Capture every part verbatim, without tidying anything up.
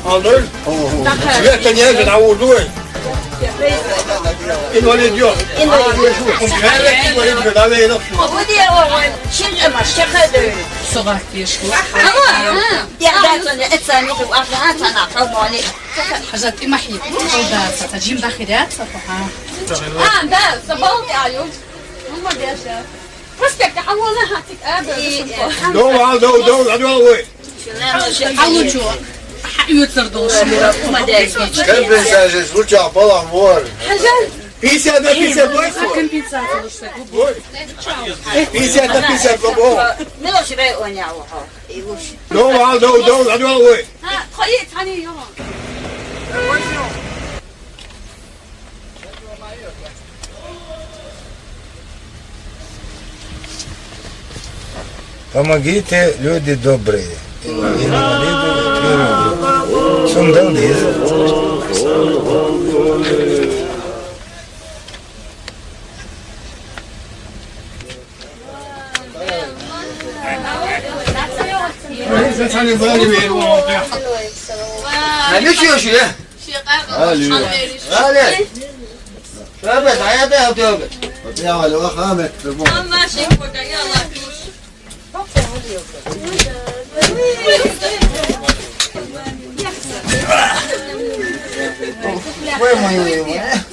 Alır. Sürekli niye sen avuldun? İnvalid yok. İnvalid yok. Invalid yok. Согъар пешку. Ama, ha. Ya, ben sana et sen yok, Allah'ın sana kalmalı. Хьажа, тӀимахьи, хьулдаса, ца жим дахиряца, хьа. А, да, забыл я, ё. Ну, молодец, да. Просто как-то, а вон, ага, ты, а, да, да, да. Дов, а, дов, дов, а, дов, ой. Хьалучу, хьаоьцар долуш. Компенсация случай пала мор. Пятьдесят на пятьдесят, ой. Компенсация лучше. Пятьдесят на пятьдесят, бабо. Милош район я, ого. Дов, а, дов, дов, а, дов, ой. Помогите, люди добрые. Инвалиду первой группы. Сунда вниз. Sen hani böyle bir yerim oldu. Ne biçiyorsun ya? Hadi. Hadi. Tövbe, hayata ya tövbe. Ya, öyle bak, Ahmet, bu. Allah şey koca, ya Allah. Koymayın ya.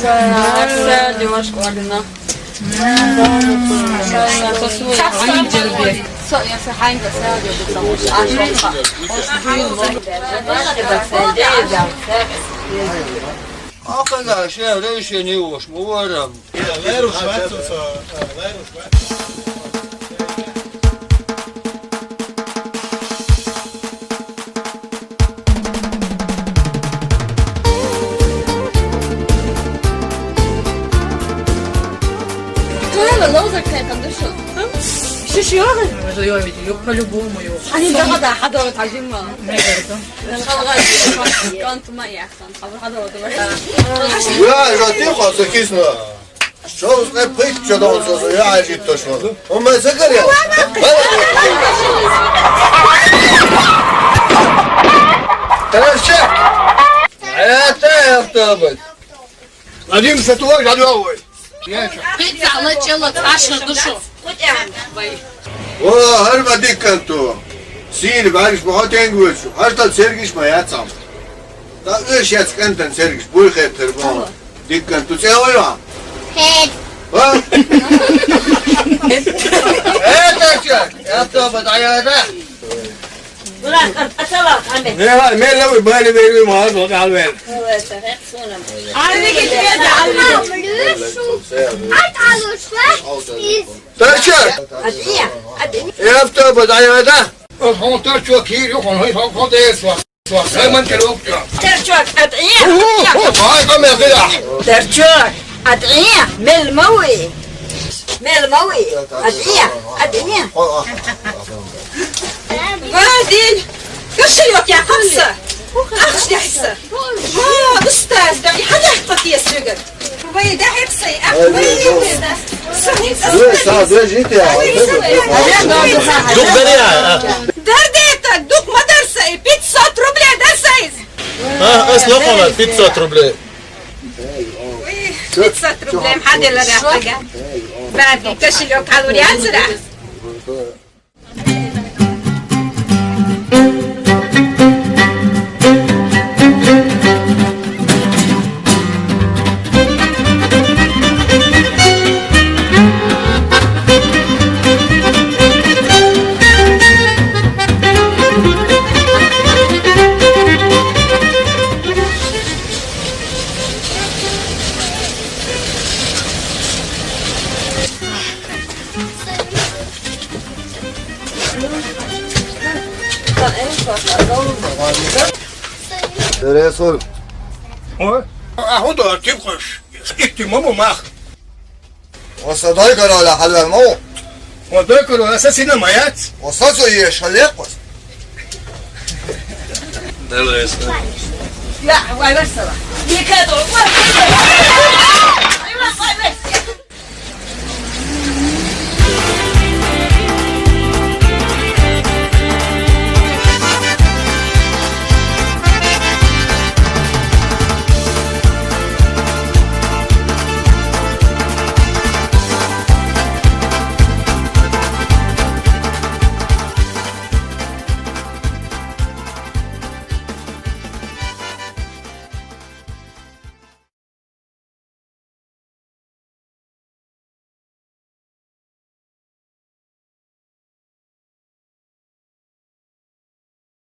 Саша, девушка, Алина. Ахана шен решение уж, мы варам. Шура лозер кхетам ду шу. Шу шу ёгъи? Ё, ё, ё, по-любому, ё. Ани дагъа да хьадагъа тажима. Наверное. Шалгъай. Кант ма яхан. Абу хьадагъа да. Я, жати хаса кисна. Шо узкъе пыт чо да узкъе, я ажит то шо. О, ма закар я. Тарашча. Это автобус. Один сатула, жадуа ой. Пицца лачела, ашер душу. О, гьар ма диккан ту. Син багиш ма тенг вуч. Гьар та сергиш ма яцам. Та эш яц кантан сергиш буй хетер ба. Диккан ту цевой ва. Хет. Ва? Э, так, так. Я то батая да. Burak, atalak, Ahmet. Ne var? Mella bir böyle bir mağaz o da al ver. Evet, hep sonra. Anne geliyor da, anne. At alışlar. Terçer. Hadi ya, hadi. E hafta bu da ya da. O son terçer ki yok, onu son son da es var. Hemen kere yok ya. Terçer, hadi ya. Vay, tam ya. Terçer. Адгье, мел ма вуй? Мел ма вуй? Адгье, адгье. Ва дин, кошелёк я хъапса. Ахш дехса. Ва, устаз, да, хьадехпа кесугар. Вай, дехпсай, ах, вай, вай. Дук дари, а? Дар дета, дук мадарса, и пятьсот рублей дарсайз. А, ас локъала, пятьсот рублей. Уй, пятьсот рублей хьаделара хьага. Баби, кошелёк гьалур яцра. Дересул. О? А худа тип къуш. Итти маму мах. Оса дой карала хьалвел маму. О дой карала са сина маяц. Оса со еш хале къус. Дересул. Я, вай вай сала. Дика до.